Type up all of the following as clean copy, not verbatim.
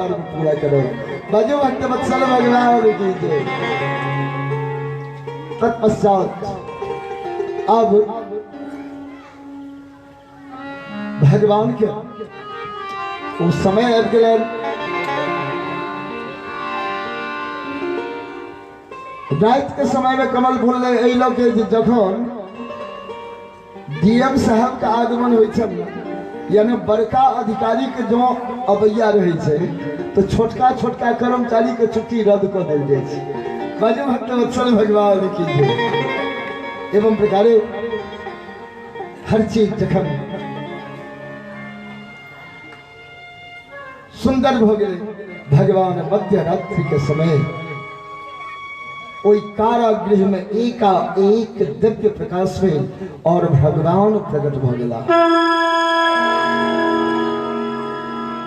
अवतार में पूरा करब। बाजू भक्त वत्सल भगवान की जय। तत्पश्चात अब भगवान के ओ समय आबि गेलनि। राति के समय में कमल फूल एहि लऽ के जे जखन डीएम साहब के आगमन होइ छनि यानी बड़का अधिकारी के जो अबैया रहै छै तो छोटका छोटका कर्मचारी के छुट्टी रद्द कऽ देल जाइ छै। बाजू भक्त वत्सल भगवान की जय। एवं प्रकारे हर चीज जखन सुंदर भऽ गेलै, भगवान मध्य रात्रि के समय ओहि कारागृह में एका एक दिव्य प्रकाश भेल और भगवान प्रकट भऽ गेला।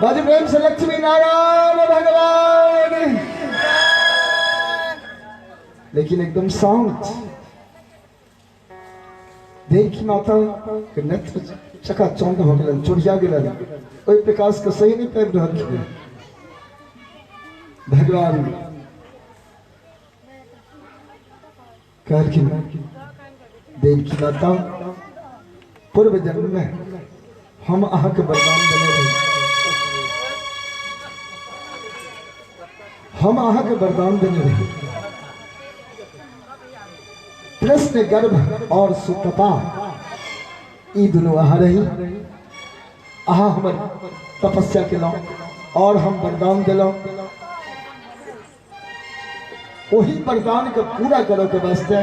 बाजू प्रेम से लक्ष्मी नारायण भगवान। लेकिन एकदम शांत देखी माता के नेत्र चकाचौंध भऽ गेलनि, चोरिया गेलनि, ओहि प्रकाश के सही नहि पाबि रहलखिन। भगवान कहलखिन, देवकी माता, पूर्व जन्म में हम अहाँके वरदान देने रही, हम अहाँके वरदान देने रही, कृष्ण गर्भ और सुतपा ई दुनू अहाँ रही, अहाँ हमर तपस्या केलहुँ और हम वरदान देलहुँ। ओही वरदान के पूरा करऽ के वास्ते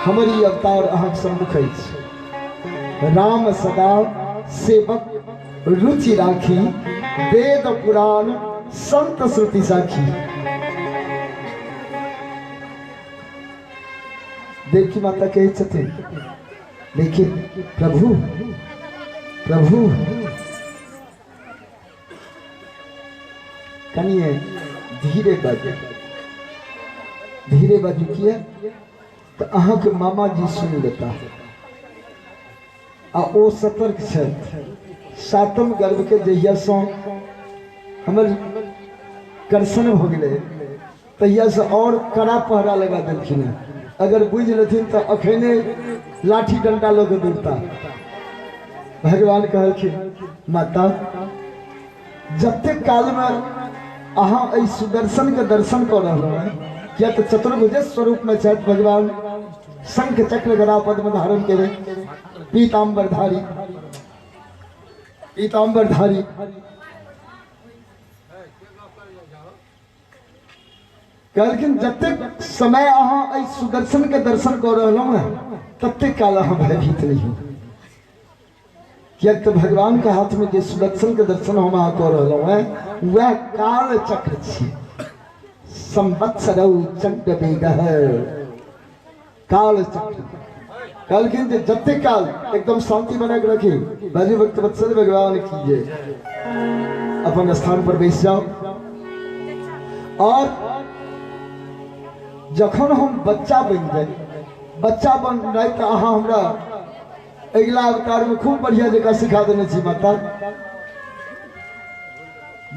हमर ई अवतार अहाँके सम्मुख अछि। राम सदा सेवक रुचि राखी, वेद पुराण संत श्रुति साखी। देवकी माता कहै छथिन, लेकिन प्रभु प्रभु कनिए धीरे बाजू, धीरे बाजू, किया तऽ अहाँके मामाजी सुनि लेता आ ओ सतर्क छथि। सातम गर्भके जहियासँ हमर कर्षण भऽ गेलै तहियासँ आओर कड़ा पहरा लगा देलखिन हेँ। अगर बुझि लेथिन तऽ अखने लाठी डंडा लऽ कऽ दौड़ता। भगवान कहलखिन, माता, जतेक कालमे अहाँ एहि सुदर्शनके दर्शन कऽ रहलहुँ हेँ, किया तऽ चतुर्भुज स्वरूपमे छथि भगवान, शंख चक्र गदा पद्म धारण केने, पीताम्बरधारी, पीताम्बरधारी। कहलखिन, जतेक समय अहाँ एहि सुदर्शन के दर्शन कऽ रहलहुँ हेँ ततेक काल अहाँ भयभीत नहि हो, किएक तऽ भगवान के हाथ में जे सुदर्शन के दर्शन हम अहाँ कऽ रहलहुँ हेँ वएह काल चक्र छी। संवत्सरौ चंड वेग काल चक्र। कहलखिन जे जतेक काल एकदम शांति बना के रखी। बाजू भक्त वत्सल भगवान की जय। अपन स्थान पर बैस जाओ। और जखन हम बच्चा बनि जाए, बच्चा बन जाए तऽ अहाँ हमरा अगिला अवतार में खूब बढ़िया जगह सिखा देने छी माता।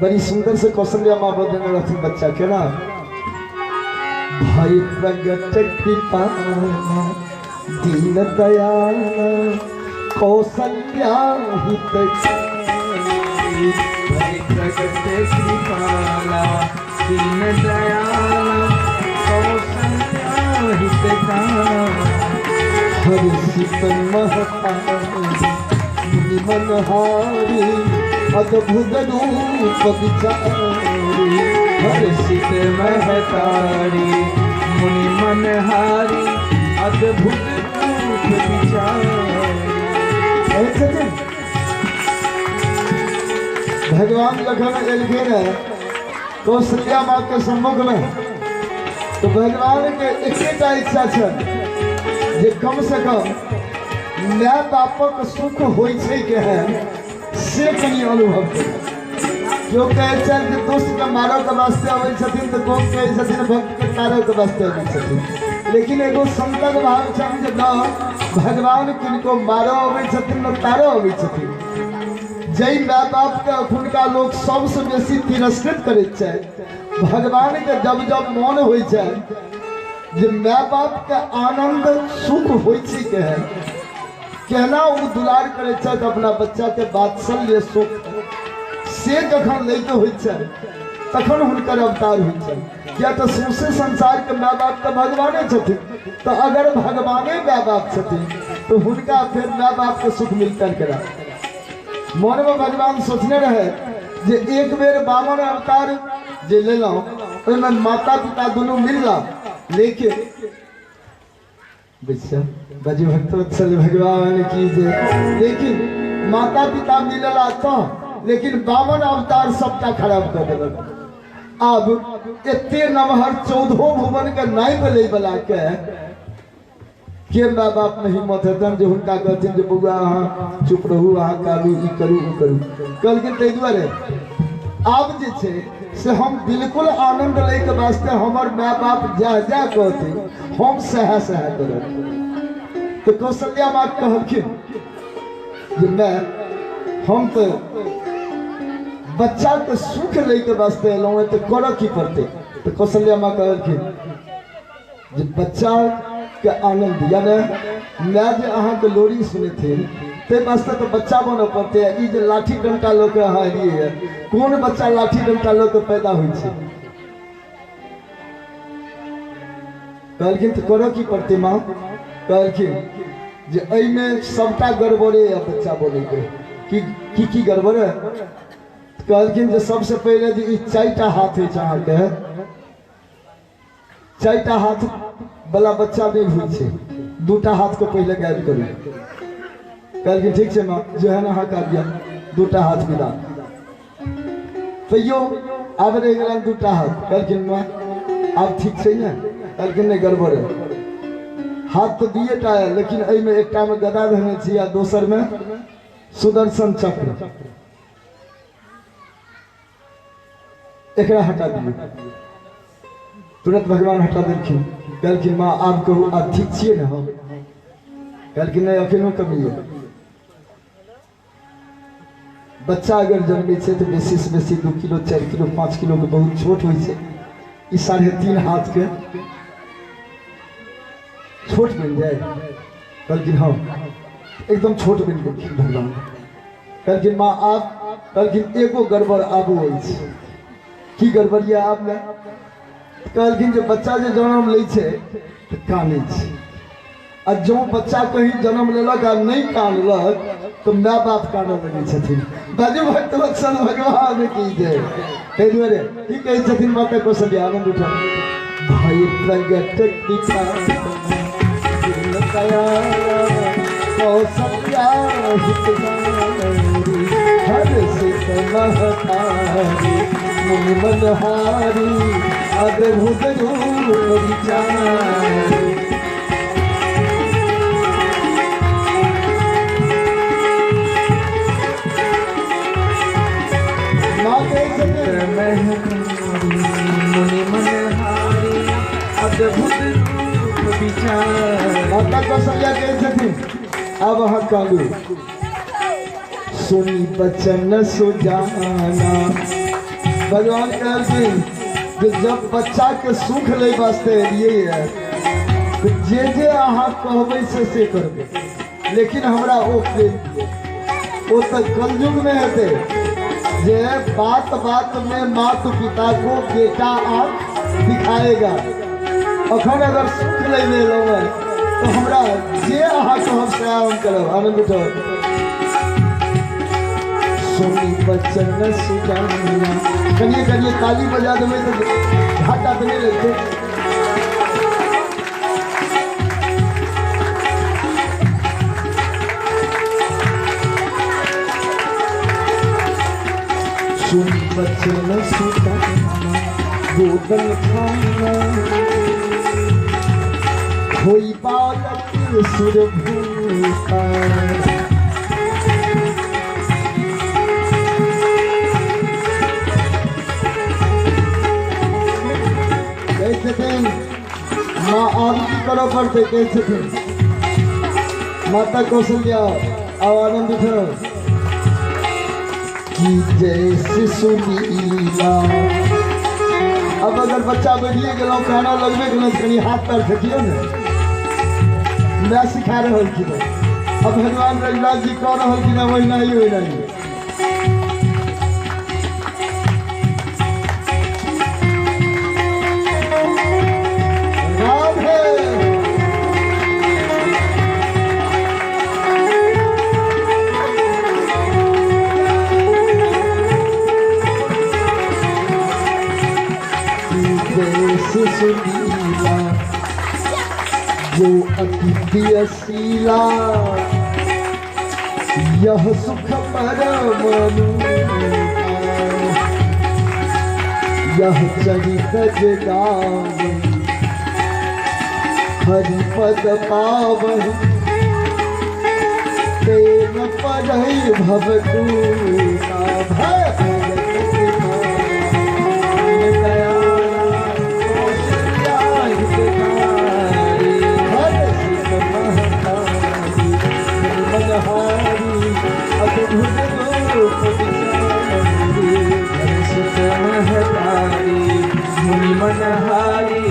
बड़ी सुंदर से कौशल्या माँ बदलने रहथिन बच्चा के ना। भाई प्रगट कृपा दीन दयाल कौशल्या हित, भाई प्रगट कृपाला दीन दयाल कौशल्या हितकारी, हर्षित महतारी मुनि मनहारी अद्भुत रूप विचारी, हर्षित महतारी मुनि मनहारी अद्भुत रूप विचारी। भगवान जखन एलखिन है कौशल्या माँ के सम्मुख में तो भगवान के एकेटा इच्छा छल जे कम से कम my बापक सुख होइ छै केहन से कनि अनुभव करी। केओ कहै छनि जे दुष्टके मारऽके वास्ते अबै छथिन तऽ कोन कहै छथिन भक्तके तारऽके वास्ते अबै छथिन, लेकिन एगो संतक भाव छनि जे न भगवान किनको मारऽ अबै छथिन न तारऽ अबै छथिन। जाहि माय बापके अखुनका लोक सबसँ बेसी तिरस्कृत करैत छै, भगवानके जब जब मन होइ छै जे माय बापके आनंद सुख होइ छै केहन, केना ओ दुलार करै छथि अपना बच्चाके वात्सल्य सुख, से जखन लैके होइ छै तखन हुनकर अवतार होइ छै। किया तऽ सौंसे संसारके माय बाप तऽ भगवाने छथिन, तऽ अगर भगवाने माय बाप छथिन तऽ हुनका फेर माय बापके सुख मिलतनि केना? मनमे भगवान सोचने रहे जे एक बेर वामन अवतार जे लेलहुँ ओहिमे माता पिता दुनू मिलला, लेकिन बच्चा बजे भक्तवत्सल भगवान की जय, लेकिन माता पिता मिलला तो, लेकिन वामन अवतार सबटा खराब कर देलक। अब एते नमहर 14 भुवन के नाइप लै वाला के माय बाप में हिम्मत हेतनि जे हुनका कहथिन जे बौआ अहाँ चुप रहू, अहाँ कालू ई करू ओ करू। कहलखिन ताहि दुआरे आब जे छै से हम बिल्कुल आनंद लैके वास्ते हमर माय बाप जह जह कहथिन हम सएह सएह करब। तऽ कौशल्या माँ कहलखिन जे माय हम तऽ बच्चाके सुख लैके वास्ते एलहुँ हेँ, तऽ करऽ की पड़तै? तऽ कौशल्या माँ कहलखिन जे बच्चा के आनंद यानी माय जे अहाँके लोरी सुनेथिन ताहि वास्ते तऽ बच्चा बनऽ पड़तै। ई जे लाठी डंटा लऽ के अहाँ एलियै, कोन बच्चा लाठी डंटा लऽ के पैदा होइ छै? कहलखिन तऽ करऽ की पड़तै माँ? कहलखिन जे एहिमे सबटा गड़बड़े यऽ बच्चा बनैके। की की की गड़बड़ है? कहलखिन जे सबसँ पहिले जे ई 4टा हाथ अछि अहाँके, 4टा हाथ वाला बच्चा नहि होइ छै, 2टा हाथ के पहिले गायब करू। कहलखिन ठीक छै माँ, जेहन अहाँके आज्ञा, 2टा हाथ विदा। तैयो आब रहि गेलनि 2टा हाथ। कहलखिन माँ आब ठीक छै ने? कहलखिन नहि गड़बड़ है, हाथ तऽ 2टा है, लेकिन एहिमे एकटा में गदा धरने छी आ दोसर में सुदर्शन चक्र, एकरा हटा दियौ। तुरंत भगवान हटा देलखिन। कहलखिन माँ आब कहू आब ठीक छियै ने हम? कहलखिन नहि अखनो कमी है। बच्चा अगर जन्मै छै तऽ बेसी से बेसी 2 किलो 4 किलो 5 किलो के बहुत छोट होइ छै, ई 3.5 हाथ के छोट बनि जाए। कहलखिन हँ एकदम छोट बनि गेलखिन भगवान। कहलखिन माँ आब? कहलखिन एगो गड़बड़ आबो अछि। की गड़बड़ यऽ आब ने? कहलखिन जे बच्चा जे जन्म लै छै तऽ कानै छै, आ जँ बच्चा कहीं जन्म लेलक आ नहि कानलक तऽ माय बाप कानऽ लगै छथिन। बाजू भक्तवत्सल भगवान की जय। ताहि दुआरे की कहै छथिन माता कौशल्या? आनंद उठा भाई प्रगट कृपा कौशल्या हितकारी, हर सित महतारी मुनि मनहारी अद्भुत रूप विचारी। माँ कहै छथिन मुनि मनहारी अद्भुत रूप विचार। माता कौशल्या कहै छथिन आब अहाँ कानू, सुनी बचन सुजाना। भगवान कहलखिन जे जब बच्चा के सुख लै वास्ते एलियै है तऽ जे जे अहाँ कहबै से करबै, लेकिन हमरा ओ प्रेम दियौ। ओ तऽ कलयुग में हेतै जे बात बात में मात पिता को बेटा आंख दिखाएगा। अखन अगर सुख लै ले एलहुँ हेँ तऽ हमरा जे अहाँ कहब सएह हम करब। आनंद उठाउ। सुनी बचन सुजाना। कनिए कनिए ताली बजा देबै तऽ घाटा तऽ नहि लगतै। सुनी बचन सुजाना गोदन खाना, होई बालक सुर भूखा। कहै छथिन माँ आब की करऽ पड़तै? कहै छथिन माता कौशल्या आब आनंद उठाउ। की जय शिशु लीला। अब अगर बच्चा बढ़िए गेलहुँ, खाना लगबे गेलहुँ, कनि हाथ पैर फेकियौ ने। मैं सिखा रहल छी। अब भगवान रघुनाथ जी कह रहलखिन हँ, ओहिना ही ओहिना ही। राधे। जय शिशु लीला जो अति प्रिय शीला, यह सुख परम अनूपा। यह चरित जगावै हरि पद पावहि, तेन पढ़ै भव कूपा। भय भगत कृपा दयाला, कौशल्या हितकारी, हर सुत महतारी, मनहारी, अद्भुत रूप विचारी। सुत महतारी मुनि मनहारी,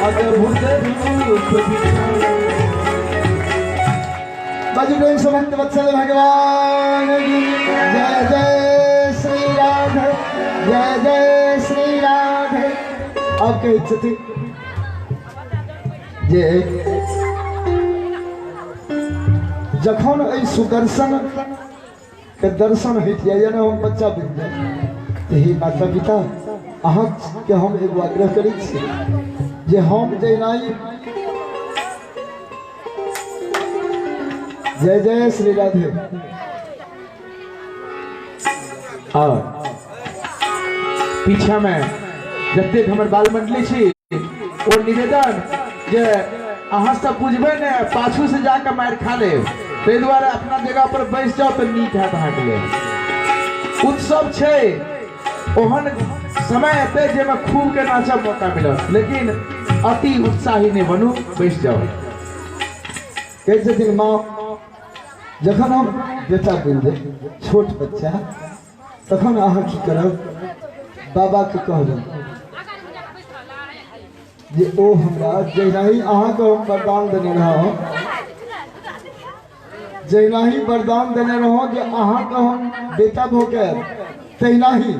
अद्भुत रूप विचारी। बजरंग भक्त वत्सल भगवान की जय। जय श्री राधे, जय जय श्री राधे। अब कहै छथिन जे जखन एहि सुदर्शन के दर्शन होइत जाइए ने, हम बच्चा बनि जाए, तऽ हे माता पिता, अहाँके हम एगो आग्रह करै छी जे हम जहिनाई। जय जय श्री राधे। और पीछा में जतेक हमर बाल मंडली छी, ओ निवेदन जे अहाँ सब बुझबै ने, पाछू से जाके मारि खा लेब। ताहि दुआरे अपना जगह पर बैस जाउ तऽ नीक हैत अहाँके लेल। उत्सव छै, ओहन समय एतै जाहिमे खूब के नाचब मौका मिलत, लेकिन अति उत्साही नहि बनू, बैस जाउ। कहै छथिन माँ, जखन हम बेटा बनि जाए, छोट बच्चा, तखन अहाँ की करब? बाबाके कहबै जे ओ हमरा जहिना ही अहाँके हम वरदान देने रहौं, जहिना ही वरदान देने रहौं जे अहाँके हम बेटा भऽ के आयब, तहिना ही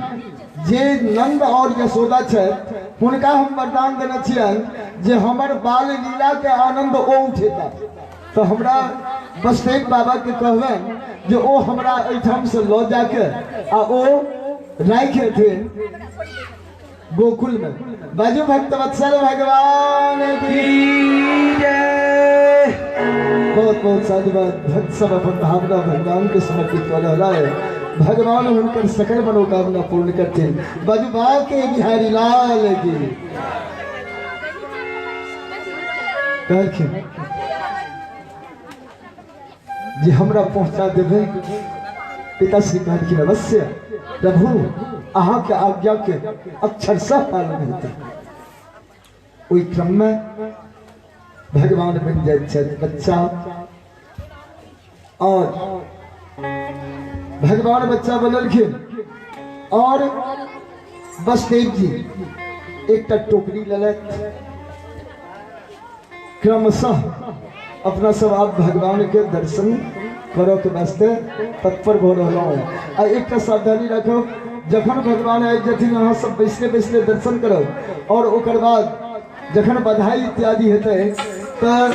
जे नंद और यशोदा छथि, हुनका हम वरदान देने छियनि जे हमर बाल लीलाके आनंद ओ उठेता। तऽ हमरा बसदेव बाबाके कहबनि जे ओ हमरा एहिठामसँ लऽ जाके आ ओ राखि अथिन गोकुल में। बाजू भक्त वत्सल भगवान की जय। बहुत बहुत साधुवाद। भक्त सब अपन भावना भगवान के समर्पित कर रहा है, भगवान हुनकर सकल मनोकामना पूर्ण करथिन। बाजू बाके बिहारी लाल की। कहलखिन जे हमरा पहुंचा देबै? पिताश्री कहलखिन, अवश्य प्रभु, अहाँके आज्ञा के अक्षरशः पालन हेतै। ओहि क्रम में भगवान बनि जाइत छथि बच्चा, और भगवान बच्चा बनलखिन और बसदेव जी एकटा टोकरी लेलथि। क्रमशः अपना सब आब भगवान के दर्शन करऽ के वास्ते तत्पर भऽ रहलहुँ हैं। आ एकटा सावधानी राखब, जखन भगवान आबि जेथिन, अहाँ सब बैसले बैसले दर्शन करब, और ओकर बाद जखन बधाई इत्यादि हेतै तऽ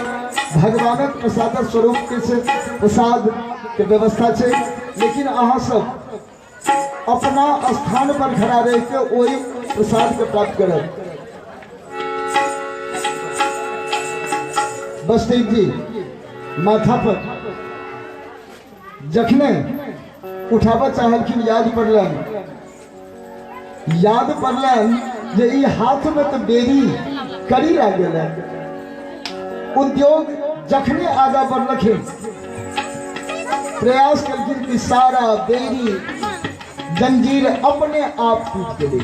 भगवानक प्रसाद स्वरूप के छै, प्रसाद के व्यवस्था छै, लेकिन अहाँ सब अपना स्थान पर खड़ा रहि के ओहि प्रसाद के प्राप्त करब। बसदेव जी माथा पर जखने उठाबऽ चाहलखिन, याद पड़लनि, याद पड़लनि जे ई हाथ में तऽ बेरी करी लागल है। उद्योग जखने आगा बढ़लखिन, प्रयास केलखिन कि सारा बेरी जंजीर अपने आप टूट गेलै।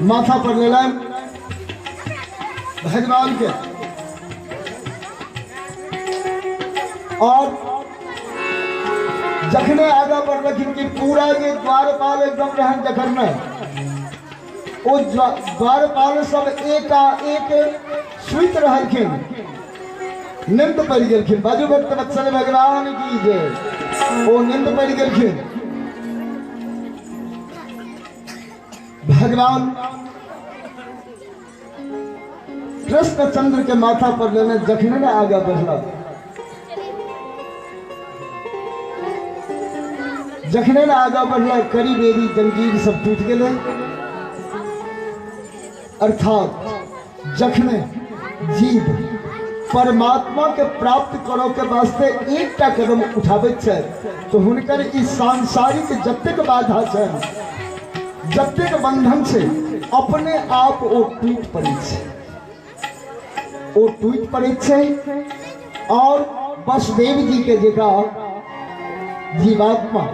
माथा पर लेलनि भगवान के और जखने आगा बढ़लखिन कि पूरा जे द्वारपाल एकदम रहन जखन ओ द्वारपाल सब एकाएक सुति रहलखिन, निंद पड़ि गेलखिन। बाजू भक्त वत्सल भगवान की जय। ओ निंद पड़ि गेलखिन। भगवान कृष्णचंद्र के माथा पर लेने जखने ने आगा बढ़ला, जखने ने आगा बढ़ला, करी बेरी जंजीर सब टूट गेलै। अर्थात जखने जीव परमात्मा के प्राप्त करो के वास्ते एकटा कदम उठाबैत छै तो हुनकर ई सांसारिक जतेक बाधा छै, जतेक बंधन छै, अपने आप ओ टूटि पड़ै छै, ओ टूटि पड़ै छै। और वसुदेव जी के जगह जीवात्मा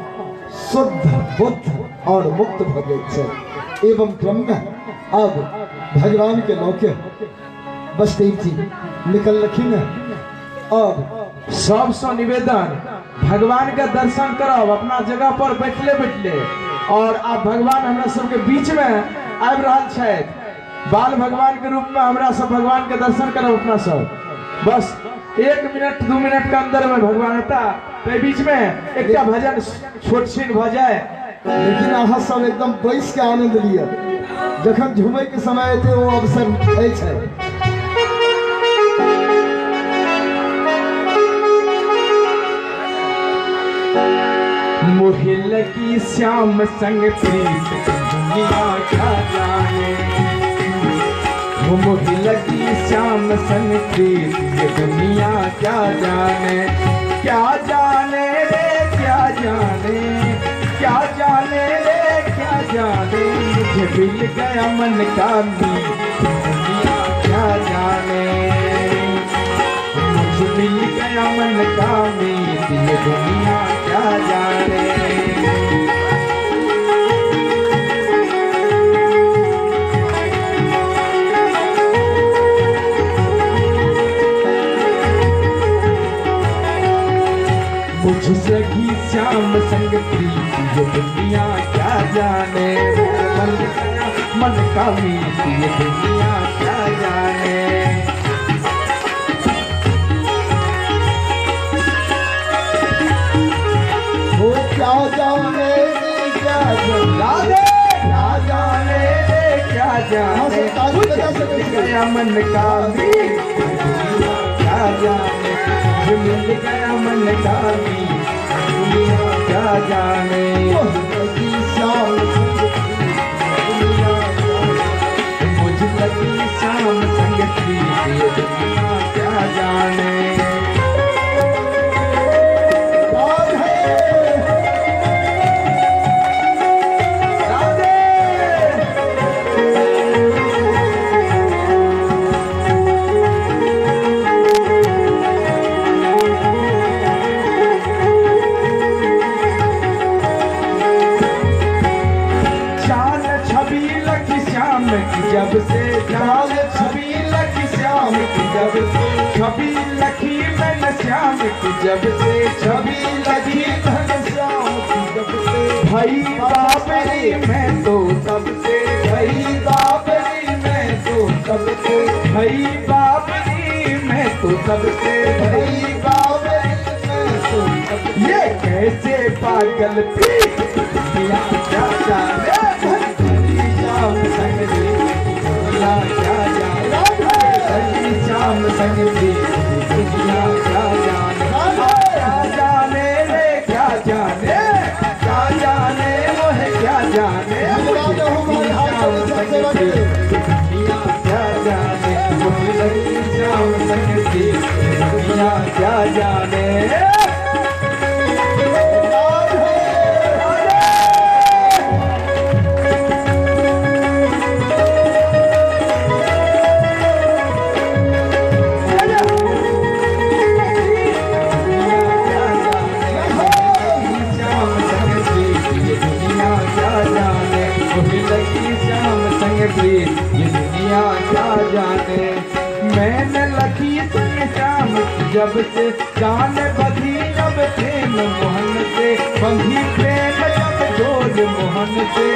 शुद्ध बुद्ध और मुक्त भऽ जाइ छै। एवं क्रम में अब भगवान के लौके वसुदेव जी निकलखिन और सबसँ निवेदन, भगवान के दर्शन करब अपना जगह पर बैठले बैठले। और आब भगवान हमरा सबके बीच में आबि रहल छथि बाल भगवान के रूप में। हमरा सब भगवान के दर्शन करब अपना सब। बस 1 मिनट 2 मिनट के अंदर में भगवान आता, ताहि बीच में एकटा भजन छोट छीन भऽ जाए। लेकिन अहाँ सब एकदम बैस के आनंद लिअ, जखन झूमे के समय एतै ओ अवसर अछि। मोहिल की श्याम संग प्रीत दुनिया क्या जाने, वो मोहिल की श्याम संग प्रीत ये दुनिया क्या जाने, क्या जाने रे क्या जाने, क्या जाने रे क्या जाने, मुझे मिल गया मन का मीत दुनिया क्या जाने, मुझे मिल गया मन का मीत ये दुनिया क्या जाने। मुझसे भी श्याम संग प्रीत ये दुनिया क्या जाने, मन गया मन का मीत ये दुनिया क्या जाने। वो क्या जाने क्या जाने, राधे क्या जाने क्या जाने, हाँ, सर, ताली बजा मुझे सके मिल गया मन का मीत दुनिया क्या जाने, मुझे मिल गया मन का मीत दुनिया क्या जाने। श्याम मुझ लगी श्याम संग प्रीत ये दुनिया क्या जाने। राधे राधे। चाल छवि लखी श्याम की जब से, चाल छवि लखी श्याम की जब से, छवि लखी मन श्याम की जब से, छवि लखी मन श्याम की जब से, भई बाबरी मैं तो सबसे, भई बाबरी मैं तो सबसे, भई बाबरी मैं तो सबसे, भई बाबरी मैं तो सबसे। ये कैसे पागल प्रीत दुनिया क्या जाने, श्याम संग दुनिया क्या जाने, श्याम संग दुनिया क्या जाने, क्या जाने रे क्या जाने, क्या जाने मोहे क्या जाने, श्याम संग दुनिया क्या जाने, मोहे श्याम संग दुनिया क्या जाने। ये दुनिया क्या जाने, मैंने लखी संग श्याम जब से, जान बधी अब प्रेम मोहन से, बंधी प्रेम जब डोर मोहन से,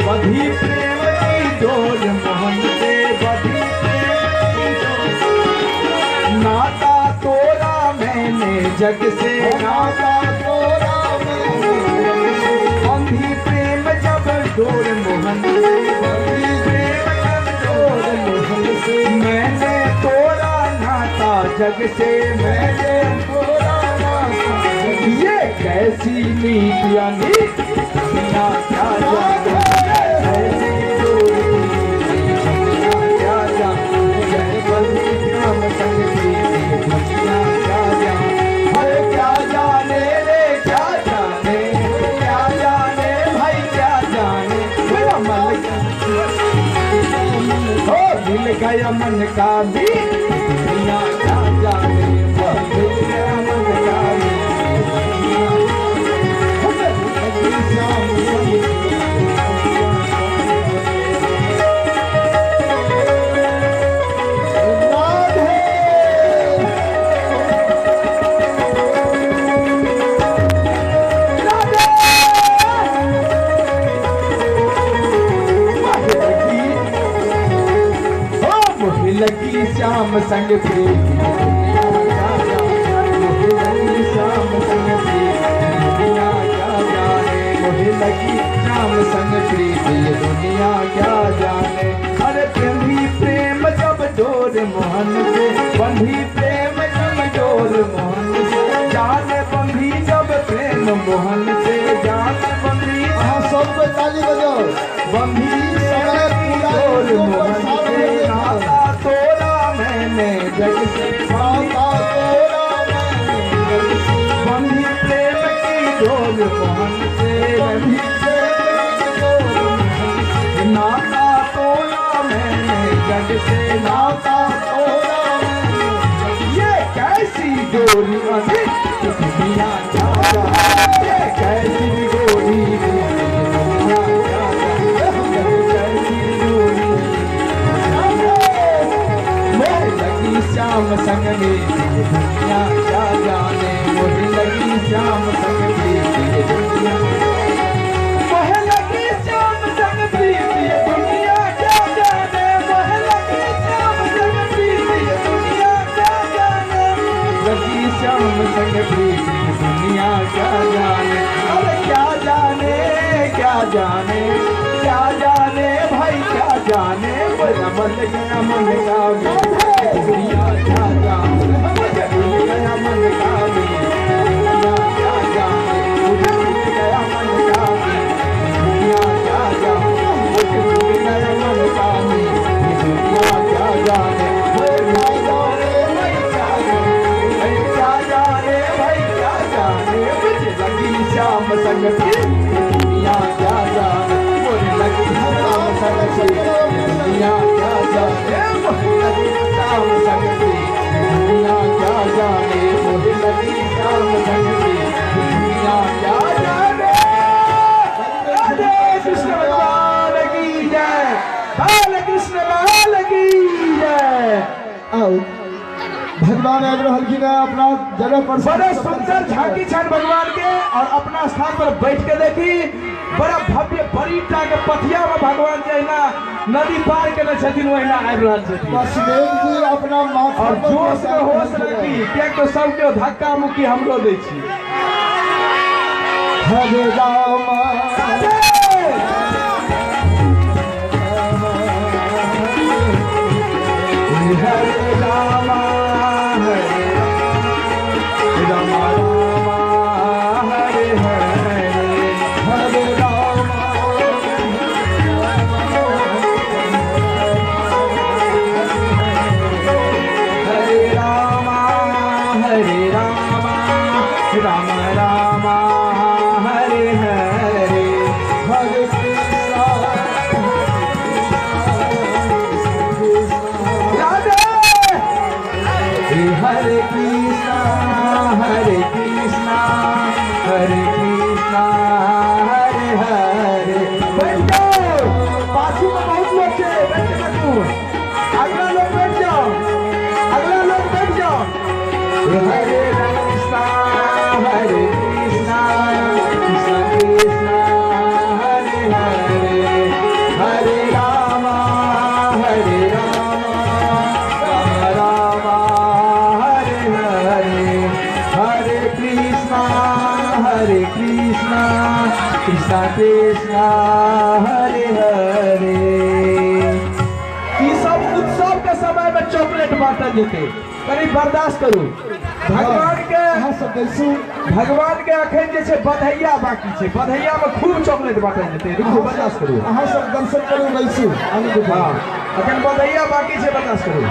बंधी प्रेम की डोर मोहन से, बंधी प्रेम की डोर। नाता तोड़ा मैंने जग से, नाता तोड़ा मैंने जग से, बंधी प्रेम जब डोर मोहन से, बंधी प्रेम जब डोर मोहन से, मैंने तोड़ा नाता जग से, मैंने तोड़ा नाता जग। ये कैसी नीति अनीति दुनिया क्या जाने, कैसी डोरी दुनिया क्या जाने, जय बंधी श्याम संग प्रीति दुनिया क्या जाने। अरे क्या जाने रे क्या जाने, क्या जाने भाई क्या जाने, मेरा मन हो मिल गया मन का भी दुनिया क्या जाने, मिल गया मन का भी श्याम संग। राधे। लगी श्याम संग प्रीति दुनिया क्या जाने, मोहे लगी श्याम संग प्रीति दुनिया क्या जाने, मोहे लगी श्याम संग प्रीति दुनिया क्या जाने। अरे प्रेमी प्रेम जब डोर मोहन से, बंधी प्रेम जब डोर मोहन से, जाने बंधी जब प्रेम मोहन से, जाने बंधी। अहाँ सबके ताली बजाओ। बंधी समय पूरा डोर यूट्यूब पर मोहन 7 से, बजे नाता तोड़ा मैंने जग से, नाता तोड़ा मैंने जग से, बंधी प्रेम की डोर मोहन से, बंधी प्रेम की डोर मोहन से, नाता तोड़ा मैंने जग से, नाता नाता तोड़ा मैंने जग से। ये कैसी डोरी अनीति दुनिया क्या जाने, ये कैसी डोरी दुनिया क्या जाने, कैसी डोरी। मोह लगी श्याम संग में दुनिया क्या जाने, मोह लगी श्याम संग में दुनिया, मोह लगी श्याम संग प्रीति दुनिया क्या जाने, मोह लगी श्याम संग प्रीति दुनिया क्या जाने, लगी श्याम संग प्रीति दुनिया क्या जाने। अरे क्या जाने क्या जाने, क्या जाने भाई क्या जाने, मेरा मन गया मन का दुनिया क्या जाने, मुझे भूल गया मन का दुनिया क्या जाने, मुझे भूल गया मन का दुनिया क्या जाने, मुझे भूल गया मन का दुनिया क्या जाने, क्या जाने भाई क्या जाने, क्या जाने भाई क्या जाने, मुझे लगी श्याम संग दुनिया क्या जाने, मुझे लगी श्याम संग दुनिया क्या जाने, मुझे लगी श्याम संग दुनिया क्या जाने, मुझे लगी श्याम संग दुनिया क्या जाने। राधे कृष्ण भगवान की जय, बाल कृष्ण लाल की जय। आओ भगवान आबि रहलखिन हेँ अपना जगह पर। बड़ा सुंदर झांकी छन भगवान के और अपना स्थान पर बैठ के देखी, बड़ा भव्य बड़ी टा के पथिया में भगवान जहिना नदी पार केने छथिन ओहिना आबि रहल छथिन। वासुदेव जी अपना माथा और पर जोश के होश रखी, किएक तो सबके धक्का मुक्की हमरो दै छी। हरे राम हरे राम हरे राम राम हरे हरे, हरे राम हरे राम हरे राम राम राम हरे हरे। कृष्णा कृष्णा कृष्णा हरे हरे। ई सब उत्सव के समय में चॉकलेट बांटल जेतै, कनि बर्दाश्त करू। भगवान के अहाँ सब बैसू। भगवान के अखन जे छै बधैया बाकी छै, बधैया में खूब चॉकलेट बांटल जेतै। रुकू, बर्दाश्त करू। अहाँ सब दर्शन करू, बैसू। हाँ, अखन बधैया बाकी छै, बर्दाश्त करू।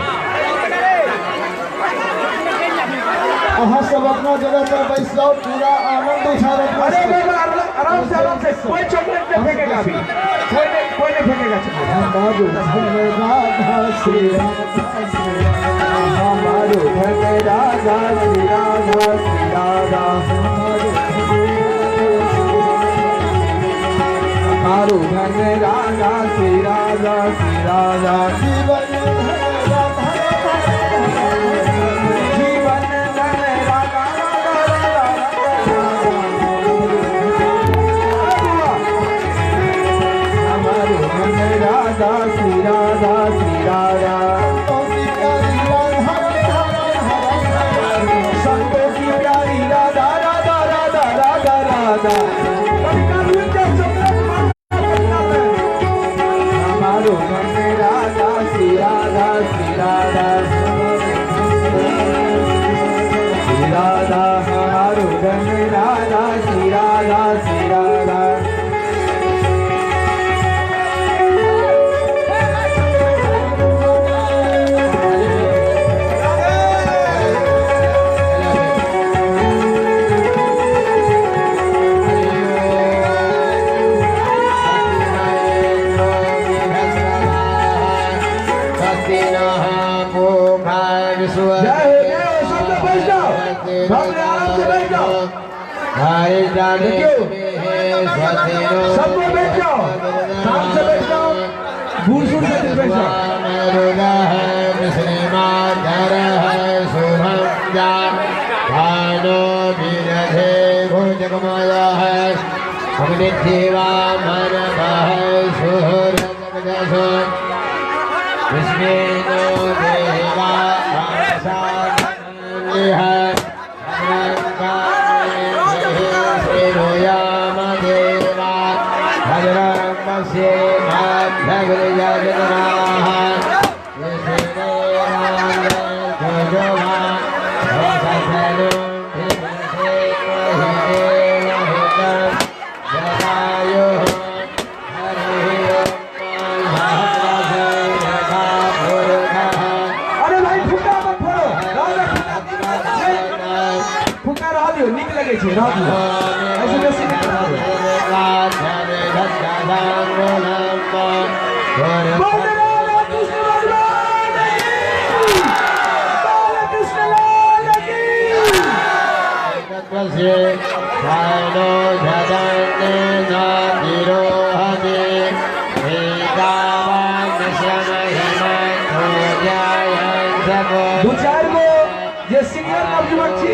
अहाँ सब अपना जगह पर बैस जाओ, पूरा आनंद उठाओ। अरे बाबा, आराम से, आराम से, कोई चॉकलेट नहीं फेंकेगा अभी, कोई नहीं फेंकेगा चॉकलेट। हमारो धन राधा श्री राधा श्री हमारो धन राधा श्री राधा श्री राधा। हमारो धन राधा श्री राधा श्री राधा। जीवन राधा जीवन धन राधा राधा राधा राधा। हमारो धन राधा श्री राधा श्री राधा। संतों की प्यारी राधा राधा राधा राधा राधा। हमारो धन राधा श्री राधा श्री राधा श्री राधा। हमारो धन राधा श्री राधा श्री राधा। जय हो, जय हो, सब लोग बैठ जाओ, सब लोग आराम से बैठ जाओ। देखियो, सब लोग बैठ जाओ, शाम से बैठ जाओ, बूढ़ सूढ़ से बैठ जाओ। अरे भाई, फुक्का मत फोड़ो, फुक्का रह दियो, नीक लगे छै, रह दियो, ऐसे बेसी नीक रह दियो। बोल राधा कृष्ण भगवान की, बोल कृष्ण लाल की। दू चारि गो जे सीनियर नवयुवक छी,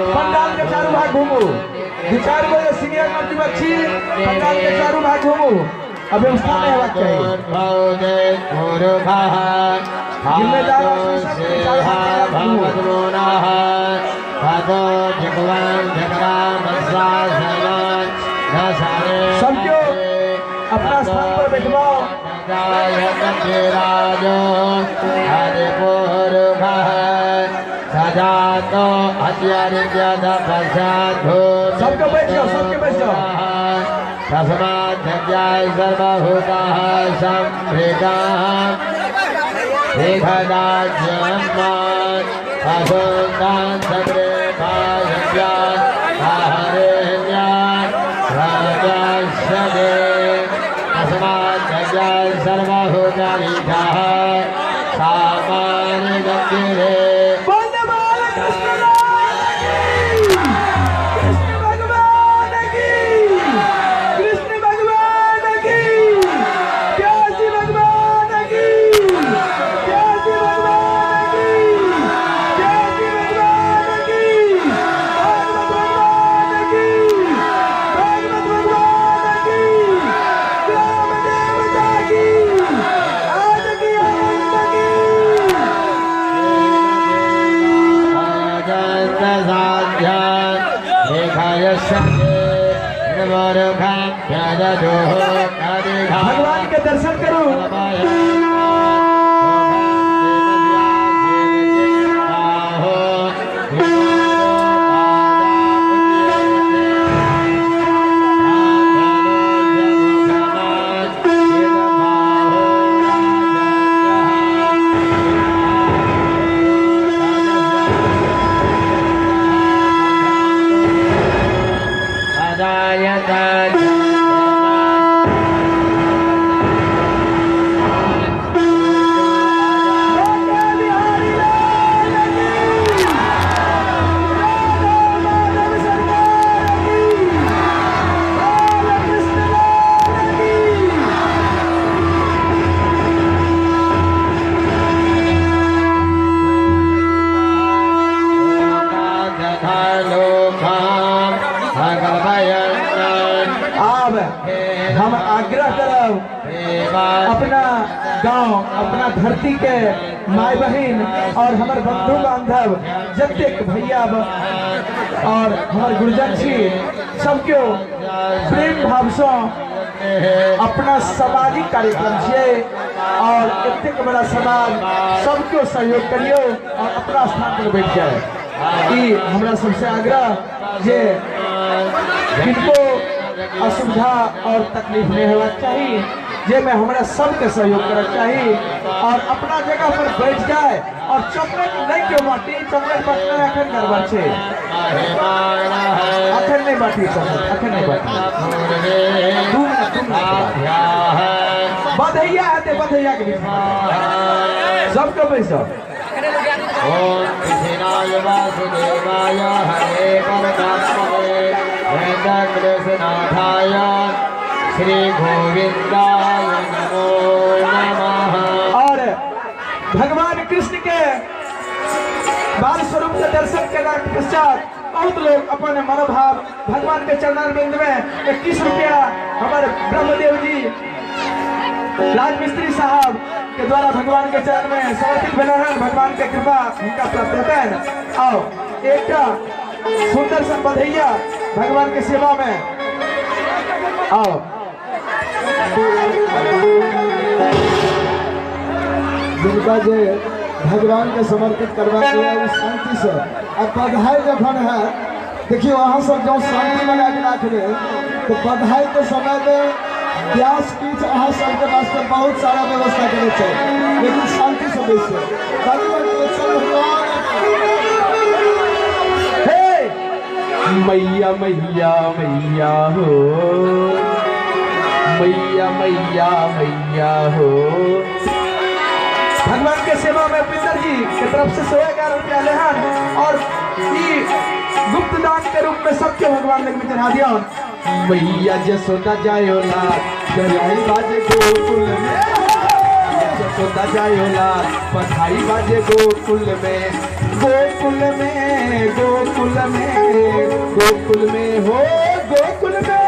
पंडाल के चारू भाग घूमू। दू चारि गो जे सीनियर नवयुवक छी, पंडाल के चारू भाग घूमू। अब व्यवस्था नहीं होबाक चाही। जिम्मेदार आदमी सब चारू भाग घूमू। सब केओ अपना स्थान पर बैठबाओ। सबके बैठ जाओ, सबके बैठ जाओ। बोल बाल कृष्ण लाल की, कृष्ण भगवान की, कृष्ण भगवान की, प्यासी भगवान की, प्यासी भगवान की, प्यासी भगवान की, भागवत भगवान की, भागवत भगवान की, ग्राम देवता की, आज की आनंद की। भगवान के दर्शन करू। आब हम आग्रह करब अपना गांव अपना धरती के माय बहिन और हमर बंधु बांधव जतेक भैया और हमर गुरुजन छी सबके प्रेम भाव से अपना सामाजिक कार्यक्रम छियै और एतेक बड़ा समाज सबके सहयोग करियो और अपना स्थान पर बैठ जाए। ई हमरा सबसे आग्रह जे किनको असुविधा और तकलीफ नहीं होना चाहिए, जेमे हमरा सबके सहयोग करना चाहिए और अपना जगह पर बैठ जाए और चॉकलेट नहीं क्यों बांटी, चॉकलेट बांटना अखन गड़बड़ छे, अखन नहीं बांटी चॉकलेट, अखन नहीं बांटी। 2 मिनट 2 मिनट बधैया हेतै, बधैया के बीच सबके पैसा। ओम कृष्णाय वासुदेवाय हरे परमात्मने कृष्णनाथाय श्री गोविंदाय नमो नमः। और भगवान कृष्ण के बाल स्वरूप के दर्शन केला के पश्चात बहुत लोग अपन मनोभाव भगवान के चरणारविंद में 21 रुपया हमारे ब्रह्मदेव जी राजमिस्त्री साहब के द्वारा भगवान के चरण में समर्पित भेल हन। भगवान के कृपा हुनका प्राप्त हेतनि। आओ एकटा सुंदर सन बधैया भगवान के सेवा में आओ। जिनका जे भगवान के समर्पित करबाक यऽ शांति से आ बधाई जखन है देखियो अहाँ सब जँ शांति बना के राखबै तो बधाई के समय में व्यास पीठ अहाँ सबके वास्ते बहुत सारा व्यवस्था करै छै, लेकिन शांति से बैसो। हे मैया मैया मैया हो, मैया मैया मैया हो। भगवान के सेवा में पितर जी के तरफ से 111 रुपया लेहन और गुप्त दान के रूप में सबके भगवान लग में चढ़ा दिया। मैया जसोदा जायो लाल बधाई बाजे गोकुल में, जसोदा जायो लाल बधाई बाजे गोकुल में, गोकुल में गोकुल में गोकुल में हो गोकुल में।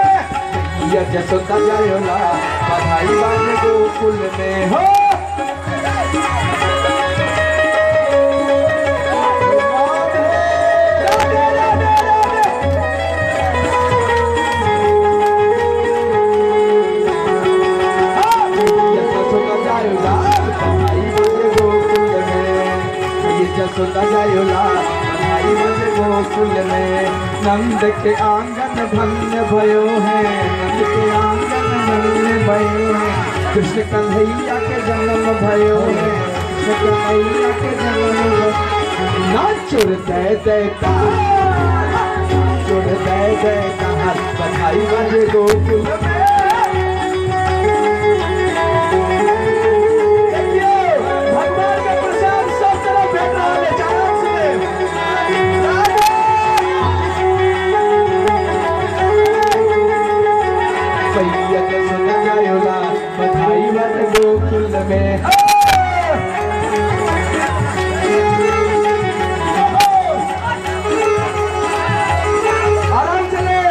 मैया जसोदा जायो लाल बधाई बाजे गोकुल में हो। जसोदा जायो लाल बधाई बाजे गोकुल में। नंद के आंगन धन्य भयो है, नंद के आंगन धन्य भयो है, कृष्ण कन्हैया के जन्म भयो है, कृष्ण कन्हैया के जन्म भयो। नाचुर जय जयकार, नाचुर जय जयकार, बधाई बाजे गोकुल में। भगवान के प्रसाद सब तरफ भेट रहा है। बधाई बाजे गोकुल में। आराम चले।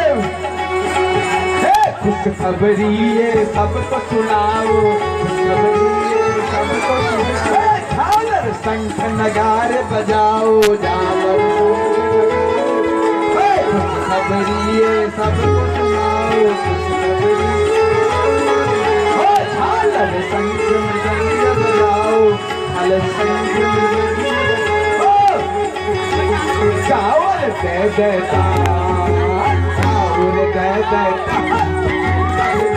खुशखबरी ये सबको सुनाओ, खुशखबरी ये सबको सुनाओ, झालर शंख नगार बजाओ, झालर खुशखबरी ये सबको सुनाओ, देता, ठाकुर दे देता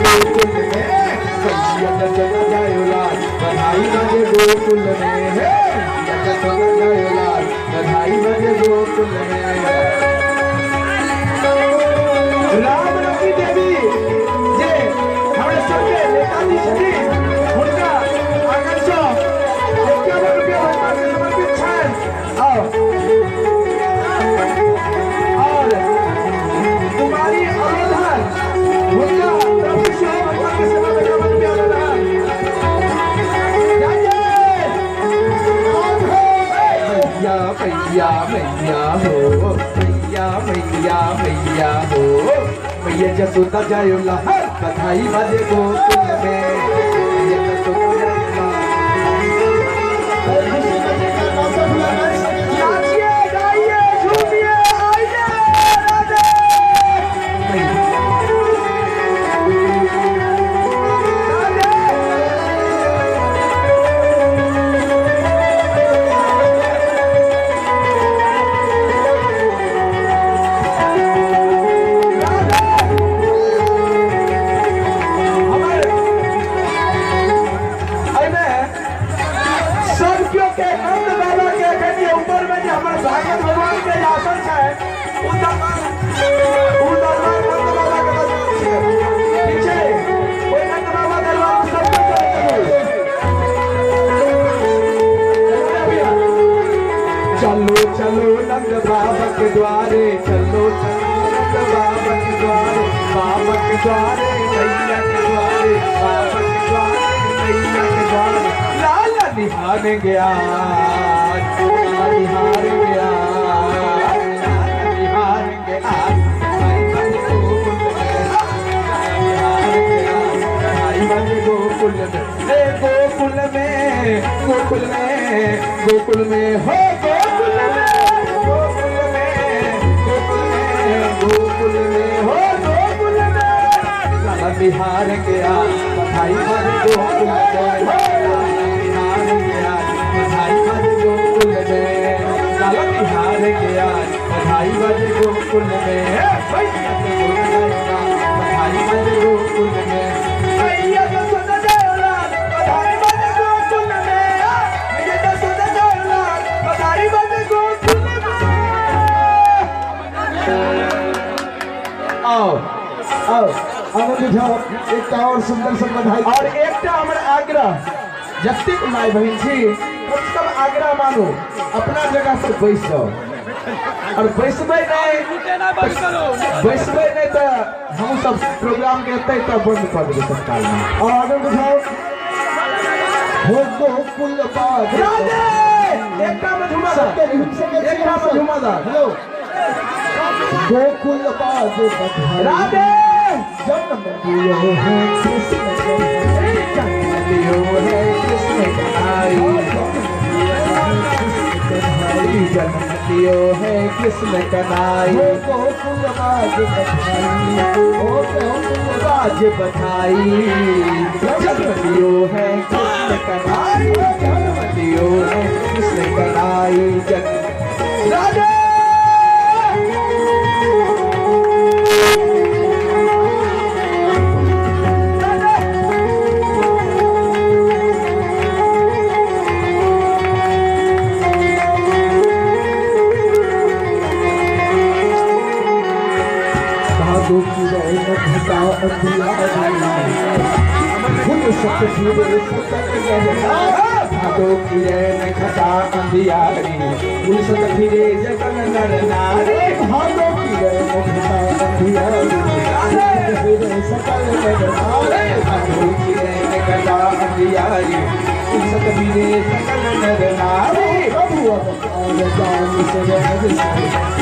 गोकुल में। मैया जसोदा जायो लाल बधाई बाजे गोकुल में, हे मैया जसोदा जायो लाल बधाई बाजे गोकुल में। रामरती देवी जे हमरा सबके नेताजी छथिन, हुनका आंगन सँ 51 रुपया भगवान के समर्पित छनि। और कुमारी अवधान हुनका तरफ से भगवान के सेवा में 51 रुपया अनुदान। मैया मैया मैया हो, मैया मैया मैया हो, मैया जसोदा जायो लाल बधाई बाजे गोकुल में, मैया जसोदा जायो लाल। नाचिए गाइए झूमिए आइए राधे। सब केओ के नंद बाबा के अखन ऊपर में जे हमर भागवत भगवान के जे आसन छै, उ दरबार नंद बाबा के दरबार छै, ठीक छै? ओहि नंद बाबा दरबार में सब केओ चलै चलू। चलो चलो नंद बाबा के द्वारे, चलो चलो नंद बाबा के द्वारे, बाबा के द्वारे मैया के द्वारे, बाबा के द्वारे मैया के द्वारे। लाला निहार गया, लाला निहार गया, लाला निहार गया, भाई बाजे गोकुल में, गोकुल में, गोकुल में, गोकुल में हो, गोकुल में, गोकुल में, गोकुल में, गोकुल में हो, गोकुल में। लाला बिहार गया बधाई बाजे गोकुल में, लाला बिहार गया बधाई बाजे गोकुल में, लाला बिहार गया बधाई बाजे गोकुल में, भैया बधाई बाजे गोकुल में, भैया जसोदा जायो लाल बधाई बाजे गोकुल में, भैया जसोदा जायो लाल बधाई बाजे गोकुल में। आओ आओ आनंद उठाओ, एकटा और सुंदर सन बधाई। और एकटा हमर आग्रह, जतेक माय बहिन छी कम से कम आग्रह मानू, अपना जगह पर बैस जाओ। और बैसबै नहीं, बैसबै नहीं तऽ हम सब प्रोग्राम के एतै तऽ बंद कऽ देबै तत्काल में। और आनंद उठाओ, हो गोकुल बाजे राधे। एकटा में झुमा दा, सबके झूम सकै छी एकटा में झुमा दा। हेलो गोकुल बाजे बधाई, राधे। जन्म दियो है कृष्ण कन्हैया, जन्म दियो है कृष्ण कन्हैया, जन्म दियो है कृष्ण कन्हैया। हो गोकुल बाजे बधाई, हो गोकुल बाजे बधाई, जन्म दियो है कृष्ण कन्हैया, जन्म दियो है कृष्ण कन्हैया, जन्म। राधे। भादो की रौनक घटा अंधियारी, खुद सत फिरे सकल नर, भादो की रैन घटा अंधियारी, फूल सत फिरे जगन नर नारी। भादो की रौनक घटा अंधियारी, सत फिरे सकल नर नारी। भादो की रैन घटा अंधियारी, फूल सत फिरे सकल नर नारी। प्रभु अवतार जान से रहर से,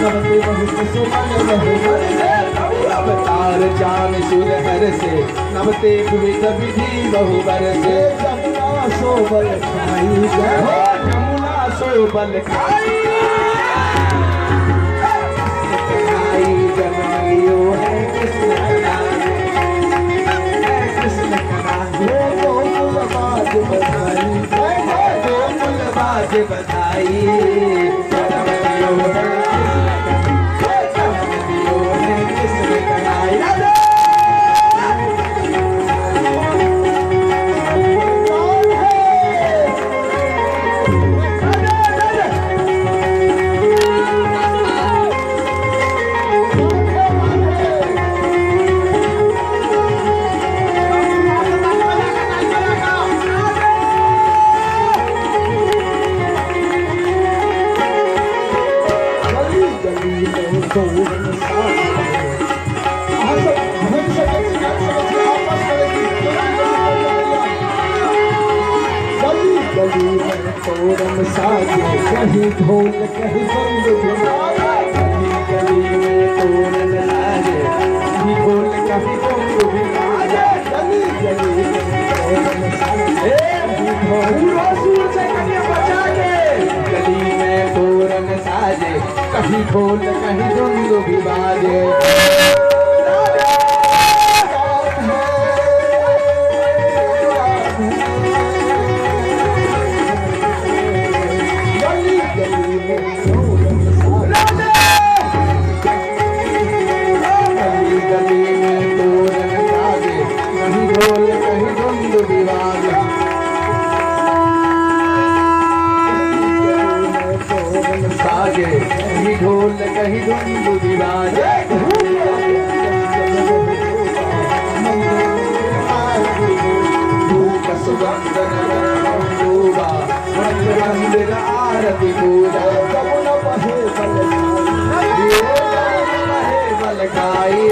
नवते बहुत सुमन रहे हर से। प्रभु अवतार जान सुर हर से, नवते विविध विधि बहुबर से। जमुना सो बल खाई जय हो जमुना सो बल खाई, कन्हैया जन्म लियो है कृष्ण कन्हैया, है कृष्ण कन्हैया। हो गोकुल बाज बधाई, जय गोकुल बाज बधाई, जन्म लियो है कृष्ण कन्हैया, तोरण साजे कहीं ढोल कहीं बंद गली गली में तोरण साजे कहीं ढोल कहीं बंद बाजे। गली गली में तोरण साजे पूरा सुर से कन्या बचा के। गली में तोरण साजे कहीं ढोल कहीं बंद भी बाजे। गली गली में तोरण साजे गली गली में तोरण साजे कहीं ढोल कहीं धुंध विवाद। साजे कहीं ढोल कहीं धुंध विवाद। धूप सुगंध मंदिर आरती पूजा बलखाई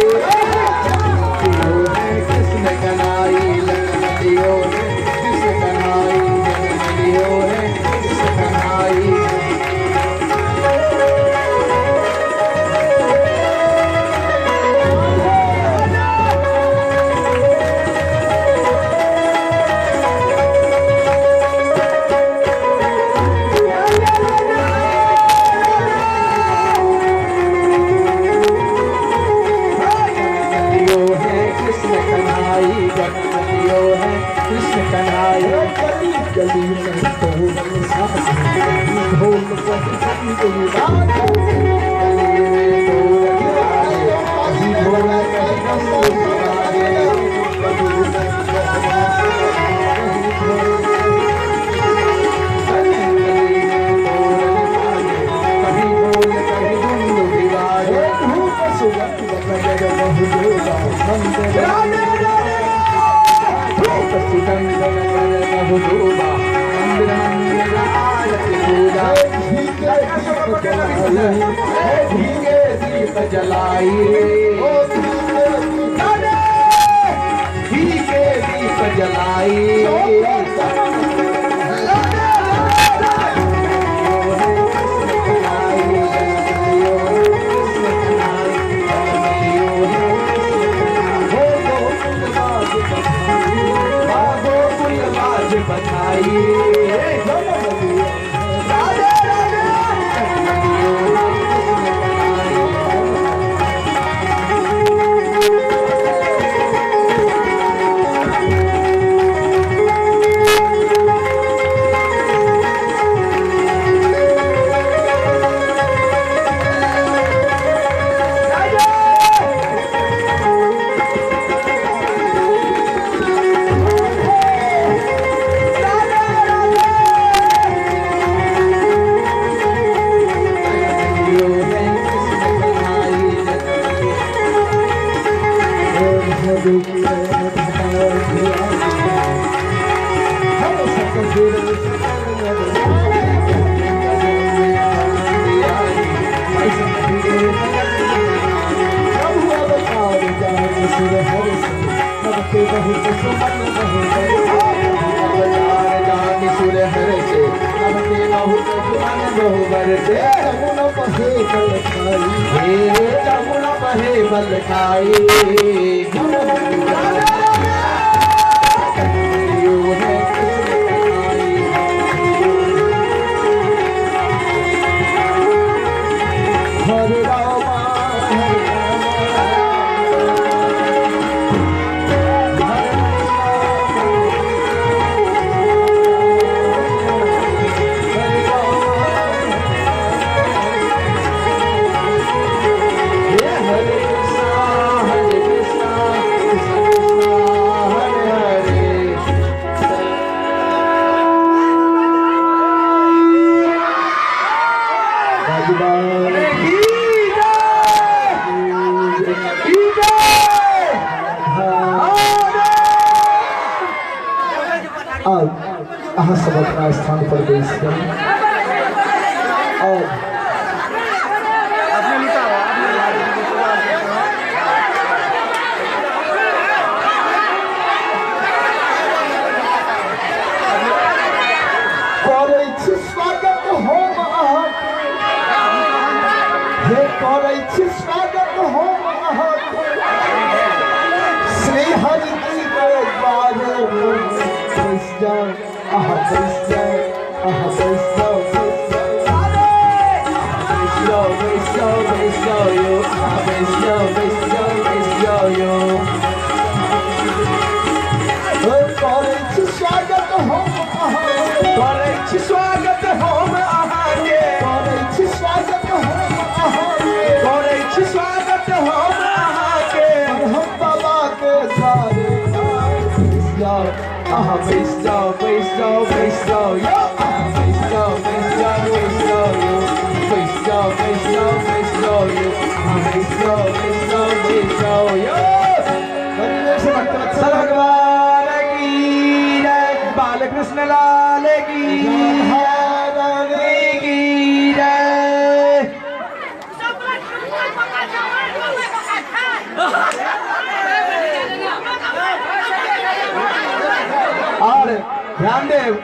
कृष्ण कन्हाई लियो कृष्ण कन्हाई लियो है कृष्ण कन्हाई। कृष्ण कन्हाई लियो है कृष्ण कन्हाई। गली गली में तोरण साजे ढोल कहीं बंद बाजे। गली में तोरण साजे कहीं ढोल कहीं धुंध बाजे। गली गली में तोरण साजे कहीं ढोल कहीं धुंध बाजे। धूप सुगंध नगर बहु मंदिर धूप सुगंध नगर बहु मंदिर मंदिर आरती पूजा। घी दीप जलाई घी के दीप जलाई। बधाई राधे राधे। जमुना बहे बल खाई। हरे रामा हरे रामा हरे कृष्णा हरे कृष्णा कृष्ण कृष्णा हरे हरे। भगवान की जय, की जय। अब अहाँ सब अपना स्थान पर बैस जाउ और करै छी। जाउ, अहाँ बैस जाउ, अहाँ बैस जाउ, बैस जाउ। बैस जाउ, बैस जाउ, बैस जाउ यौ, अहाँ बैस जाउ, बैस जाउ, बैस जाउ यौ। करै छी स्वागत हम अहाँके, करै छी स्वागत हम अहाँके, करै छी स्वागत हम अहाँके, करै छी स्वागत हम अहाँके। हम बाबा के द्वारे बैस जाउ, अहाँ बैस जाउ, बैस जाउ, बैस जाउ यौ, अहाँ बैस जाउ, बैस जाउ, बैस जाउ यौ, बैस जाउ, बैस जाउ, बैस जाउ यौ, अहाँ बैस जाउ, बैस जाउ, बैस जाउ यौ। भक्तवत्सल भगवान की जय, बालकृष्ण लाल की जय, की जय। और ध्यान देव,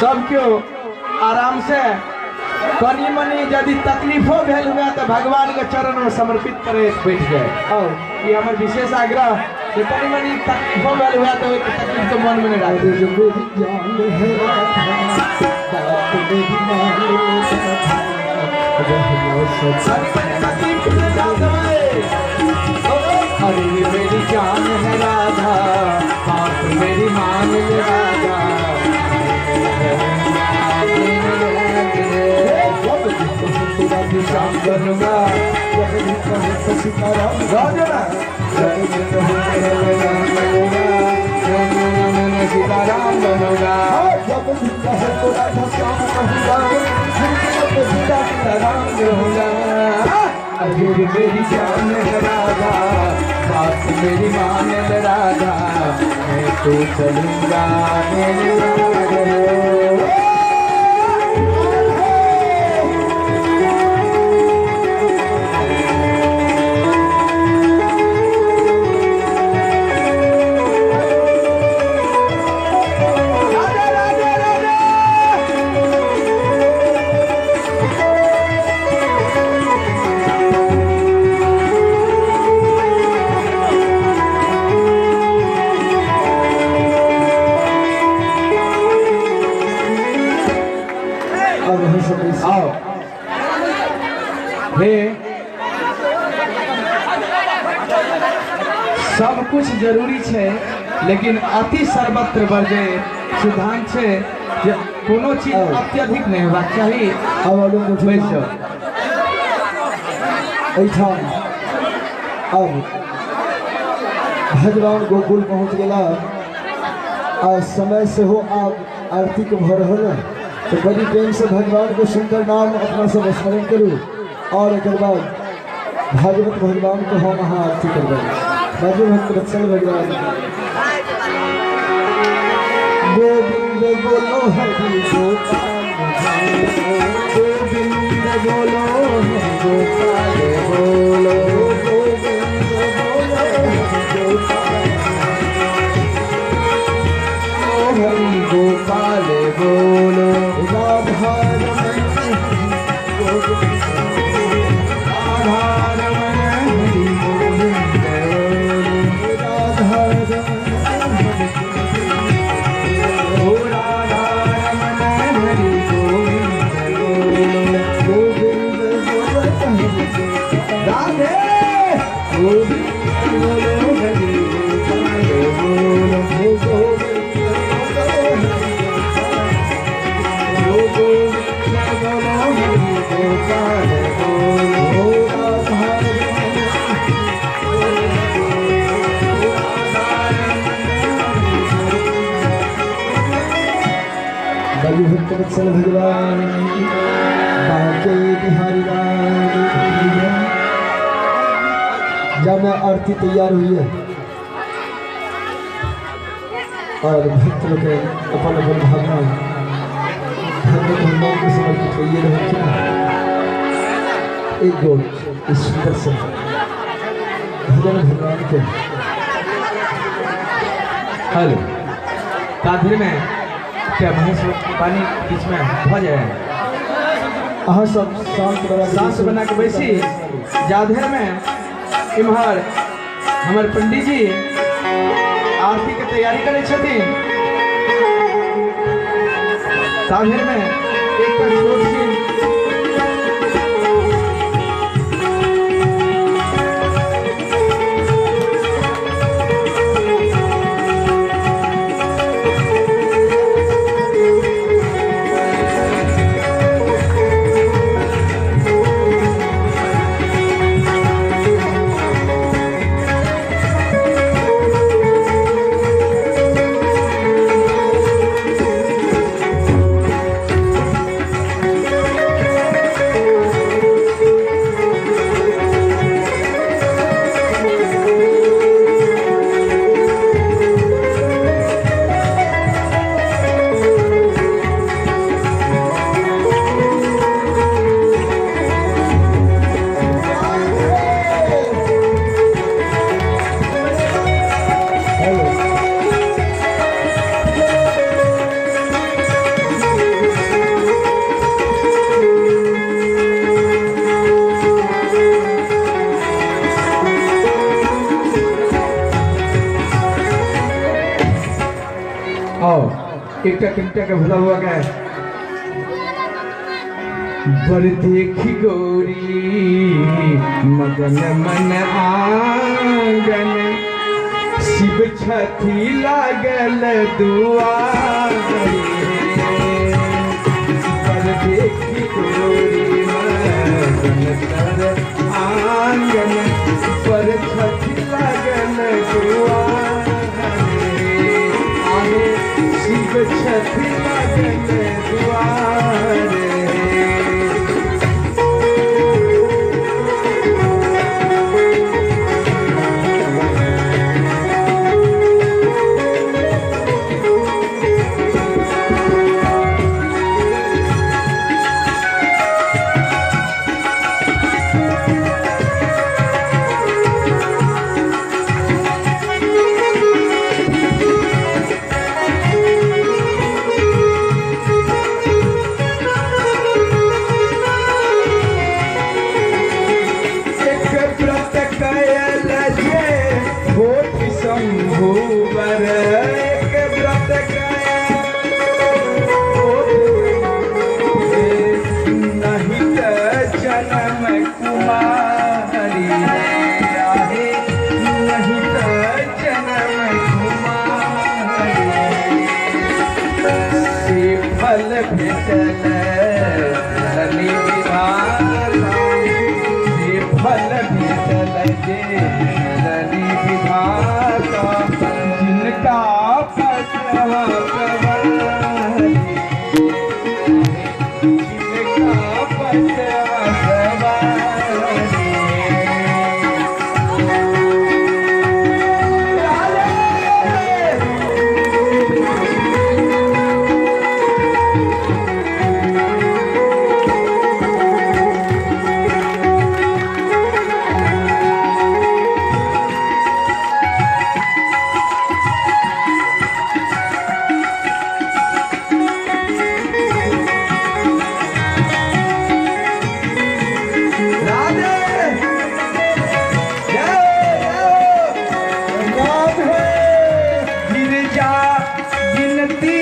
सब केओ आराम से कनी मनी यदि तकलीफो भेल हुए तो भगवान के चरण में समर्पित करे बैठ जाए। और ये हमर विशेष आग्रह जे कनी मनी तकलीफो भेल हुए तो ओहि तकलीफ के मन में नहीं राखू। जो मेरी जान है राधा, बात मेरी मान लो राधा, रहना सदा। कनी मनी तकलीफ में जात है। अरे ये मेरी जान है राधा, बात मेरी मान ले राधा। जब भी कहूँ तो राधे श्याम बनूंगा, जब भी कहूँ तो सीताराम, गाओ ना। जब भी कहूँ तो राम बनूंगा, सीताराम बनूंगा, जब भी कहूँ तो राधा श्याम कहूँगा, सीताराम रहूंगा। अभी भी मेरी जान है राधा, बात मेरी मान ले राधा, मैं तो चलूंगा मेरे राधे। राधे राधे राधे। अब हम सब इस आओ हे, सब कुछ जरूरी छै, लेकिन अति सर्वत्र वर्जे सिद्धांत छै जे कोनो चीज अत्यधिक नहीं होबाक चाही। अब आलू बैस जाउ। एहिठाम अब भगवान गोकुल पहुँच गेला आ समय सेहो आब आरती के भऽ रहल है, तो बड़ी प्रेम से भगवान के सुंदर नाम अपना सब स्मरण करू और एक बाद भागवत भगवान को हम अहाँ आरती करबै। बाजू भक्त वत्सल भगवान गोविंद बोलो हरि गोपाल, गोविंद बोलो हरि गोपाल बोलो, गोविंद बोलो हरि गोपाल, हरि गोपाल बोलो, राधा रमण गोविंद, राधा रमण हरि गोविंद बोलो, राधा रमण हरि ओ राधा रमण हरि गोविंद बोलो, गोविंद बोलो हरि गोपाल, राधे गोविंद बोलो हरि गोपाल बोलो, गोविंद बोलो हरि गोपाल, गोविंद बोलो हरि गोपाल बोलो, राधा रमण बलि भक्त वत्सल भगवान बाके बिहारी लाल की जय। जब मैं आरती तैयार हुई है और भक्त लोग के अपन अपन भावना भगवत भगवान के समर्पित करिए रहे। एक गोल इस सुंदर से भजन भगवान के। हेलो ताधर में क्या महेश पानी बीच में भ जाए। अहाँ सब शांत बना के सांस बना के बैसी। जाधर में इम्हर हमर पंडित जी आरती के तैयारी करै छथिन। ताधरि में एकटा छोट छिन आओ एकटा कनिटा के भोला बाबा के बर देखी गौरी मगन मन आंगन शिव छथि लागल दुआरे बर देखी गौरी मगन तर आंगन पर छथि लागल दुआरे आहे शिव छथि लागल दुआरे। एक व्रत कयल जे होठ शंभु बर एक व्रत कयल होठ नहीं त जनम कुमारी आहे नहीं त जनम कुमारी से फल भेटल धनी विधाता से फल भेटल जे धनी विधाता जिनका पसहा सवारी जिनका पसहा सवारी। राधे जय हो राधे। गिरजा विनती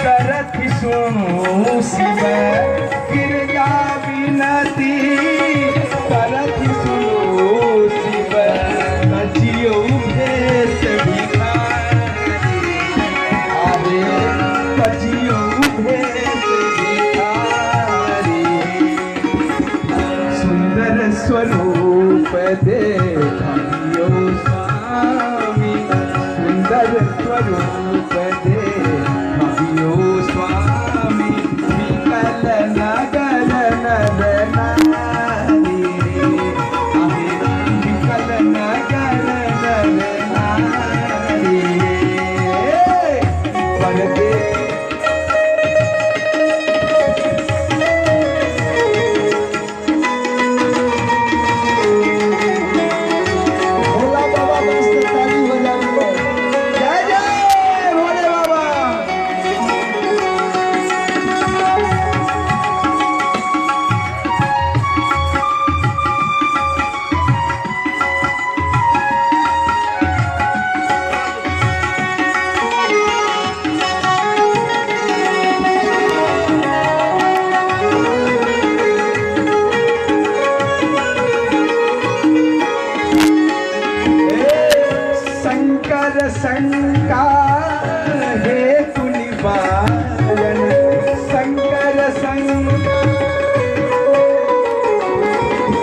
करत सुनु शिव गिरजा विनती करत सुनु शिव बचियो भेष भिखारी अरे बचियो भेष भिखारी सुंदर स्वरूप देखाइयो स्वामी सुंदर स्वरूप देखाइयो स्वामी विकल नगर नर नारी आहे विकल नगर नर नारी पर देख भोला बाबा मस्त ताली बजावे। जय जय भोले बाबा। शंका हेतु निवारण, शंकर शंका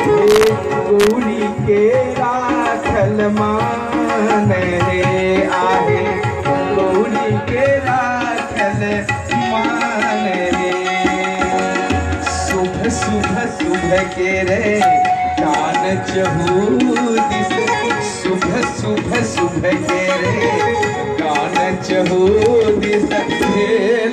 हे गौरी के राखल मान रे, आहे गौरी के राखल मान रे। शुभ शुभ शुभ के रे कान चहु दिस, शुभ शुभ शुभ के रे कान चहु दिस, हे